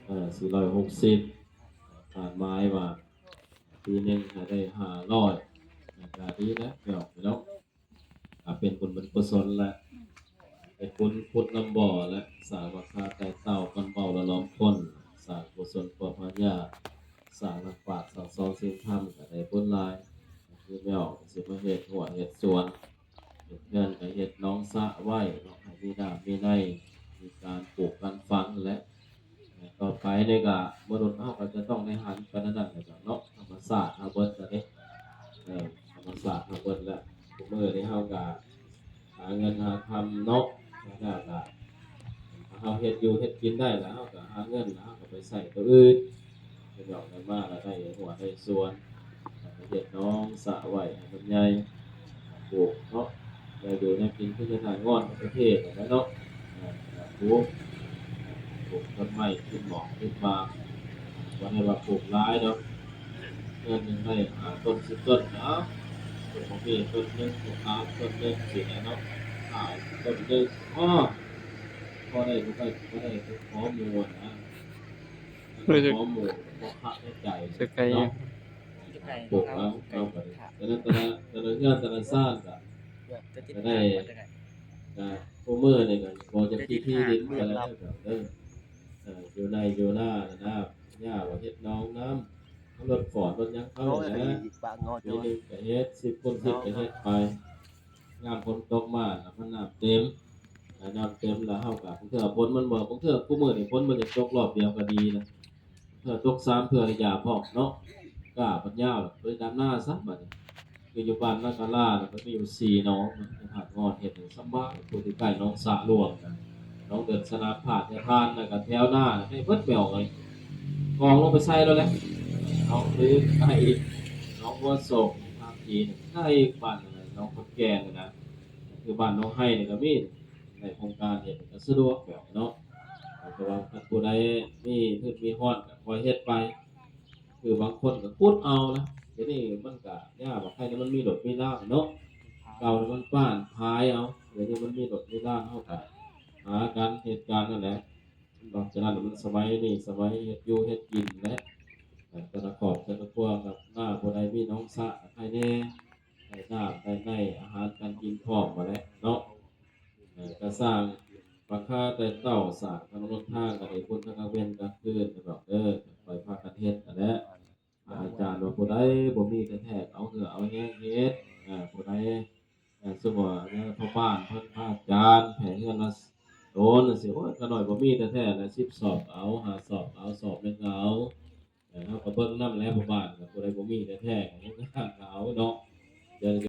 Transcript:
ເອີ ສີ່ຮ້ອຍຫົກສິບ ຄາດໝາຍວ່າປີໜຶ່ງໃຫ້ໄດ້ຫ້າຮ້ອຍ ກະດີແລ້ວ ພີ່ນ້ອງເນາະ. ກະເປັນບຸນເປັນກຸສົນແຫຼະ ເຮັດບຸນຂຸດນ້ຳບໍ່ ແລະ ສ້າງວັດວາແຕ່ເຕົ້າ ກຳເບົາຫຼະຫຼອມຄົນ ສ້າງກຸສົນເພື່ອພະຍາ ສ້າງນັກປາດ ສ້າງສອງສິ່ງທຳ ກະໄດ້ບຸນຫຼາຍ. ຄືແມ່ອອກກະຊິມາເຮັດຮົ້ວເຮັດສວນ ເຮັດເຮືອນກະເຮັດໜອງສະໄວ້ເນາະ ໃຫ້ມີນ້ຳມີໃນ ມີການປູກການຝັງແຫຼະ. ຕໍ່ໄປນີ້ກະມະນຸດເຮົາກະຈະຕ້ອງໄດ້ຫັນໄປແນວນັ້ນແຫຼະເນາະ ທຳມະຊາດເຮົາເບິດລະເດ້ ເອີ ທຳມະຊາດເຮົາເບິດລະ. ທຸກມື້ນີ້ເຮົາກະຫາເງິນຫາຄຳເນາະ ແລ້ວກະເຮົາເຮັດຢູ່ເຮັດກິນໄດ້ລະ ເຮົາກະຫາເງິນລະ ເຮົາກະໄປໃຊ້ໂຕອື່ນ ໄປດອກໄດ້ມາລະ ໄດ້ຮົ້ວໄດ້ສວນ ເຮັດໜອງສະໄວ້ໃຫ້ມັນໃຫຍ່ ປູກເນາະ ແນວຢູ່ແນວກິນຄືເຮັດໄຮ່ງອນປະເທດຫັ້ນແຫຼະເນາະ. ປູກ ປູກຕົ້ນໄມ້ກິນໝອກກິນໝາກ ບໍ່ໄດ້ວ່າປູກຫຼາຍດອກ ເດືອນໜຶ່ງໄດ້ຫ້າຕົ້ນສິບຕົ້ນເນາະ. ປູກໝາກມີຕົ້ນໜຶ່ງ ປູກອາມຕົ້ນໜຶ່ງ ຊີ້ແຫຼະເນາະ ອ້າຍຕົ້ນໜຶ່ງ ພໍ ພໍໄດ້ບໍ່ໄດ້ ພໍໄດ້ພໍໝູ່ຫັ້ນນະ ພໍໝູ່ ພໍພັກໃນໃຈເນາະ. ປູກເອົາ ເອົາໄປ ແຕ່ລະ ແຕ່ລະ ແຕ່ລະເຮືອນແຕ່ລະຊານກະ ກະໄດ້ ກະຄູ່ມື້ນີ້ກະພໍຈະທີ່ດິນກະແລ້ວເດີ ເອີ ຢູ່ໄຮ່ຢູ່ນານະ ຫຍ້າວ່າເຮັດໜອງນຳ ລົດຟອດລົດຫຍັງເຂົານີ້ແຫຼະ ປີໜຶ່ງກະເຮັດ ສິບຄູນສິບກະເຮັດໄປ. ຍາມຝົນຕົກມາລະມັນນ້ຳເຕັມ ນ້ຳເຕັມລະເຮົາກະ ບາງເທື່ອຝົນມັນບໍ່ ບາງເທື່ອຄູ່ມື້ນີ້ຝົນມັນຢາກຕົກລອບດຽວກະດີລະ ເທື່ອຕົກສາມເທື່ອລະຢ່າພ້ອມເນາະ. ກ້າມັນຍາວ ບໍ່ໄດ້ດຳນາຊ້ຳບາດນີ້. ຄືຢູ່ບ້ານນາກາລານະ ມັນມີຢູ່ສີ່ໜອງ ທາດງອນເຮັດໃຫ້ສະບາຍ ຜູ້ທີ່ໃກ້ໜອງສະຫຼວງນະ ໜອງເດີນສະໜາມພາດ ຍາທານ ແລ້ວກະແຖວນານະ ໄດ້ເບິດແປວເລີຍ ກອງລົງໄປໃສ່ໂລດແຫຼະ. ໜອງລື ໄດ້ອີກ ໜອງຫົວໂສກ ທາງຈີນ ໄດ້ອີກ ບ້ານໜອງຄົນແກ່ນະ ຄືບ້ານໜອງໄຮ່ນີ້ກະມີ ໃນໂຄງການເຮັດກະສະດວກແບບເນາະ ແຕ່ວ່າຄັນຜູ້ໃດມີທຶນມີຮອນກະຄ່ອຍເຮັດໄປ ຄືບາງຄົນກະຂຸດເອົານະ ດຽວນີ້ມັນກະຍາກ ບາງໄຄນີ້ມັນມີລົດມີລາງເນາະ ເກົ່ານີ້ມັນປ້ານພາຍເອົາ ດຽວນີ້ມັນມີລົດມີລາງ ເຮົາກະຫາກັນເຮັດການນັ້ນແຫຼະ. ນອກຈາກນັ້ນມັນສະໄໝນີ້ສະໄໝເຮັດຢູ່ເຮັດກິນແຫຼະ ແຕ່ລະຄອບແຕ່ລະຄົວກັບໜ້າ ຜູ້ໃດມີໜອງສະໃຫ້ແດ່ ໄດ້ນ້ຳໄດ້ໃນ ອາຫານການກິນພ້ອມໝົດແຫຼະເນາະ. ເອີ ກະສ້າງຫຼັງຄາແຕ່ເຕົ້າ ສ້າງຖະໜົນຫົນທາງ ກະໄດ້ບຸນທັງກາງເວັນກາງຄືນດອກເດີ ຄ່ອຍພາກັນເຮັດຫັ້ນແຫຼະ. ອາຈານວ່າຜູ້ໃດບໍ່ມີແທ້ໆ ເອົາເຫື່ອເອົາແຮງເຮັດ ເອີ ຜູ້ໃດ ເອີ ສົມມຸດວ່າ ເອີ ພໍ່ບ້ານເພິ່ນ ພະອາຈານ ໃຫ້ເຮືອນລະໂຕນຈັ່ງຊີ້ ໂອ້ຍ ຂ້ານ້ອຍບໍ່ມີແທ້ໆ ລະສິບສອບເອົາ ຫ້າສອບເອົາ ສອບໜຶ່ງເອົາ ເອີ ເຮົາກະເບິ່ງນຳແຫຼະ ພໍ່ບ້ານ ຜູ້ໃດບໍ່ມີແທ້ໆ ເຮົາກະເອົາເນາະ. ດຽວນີ້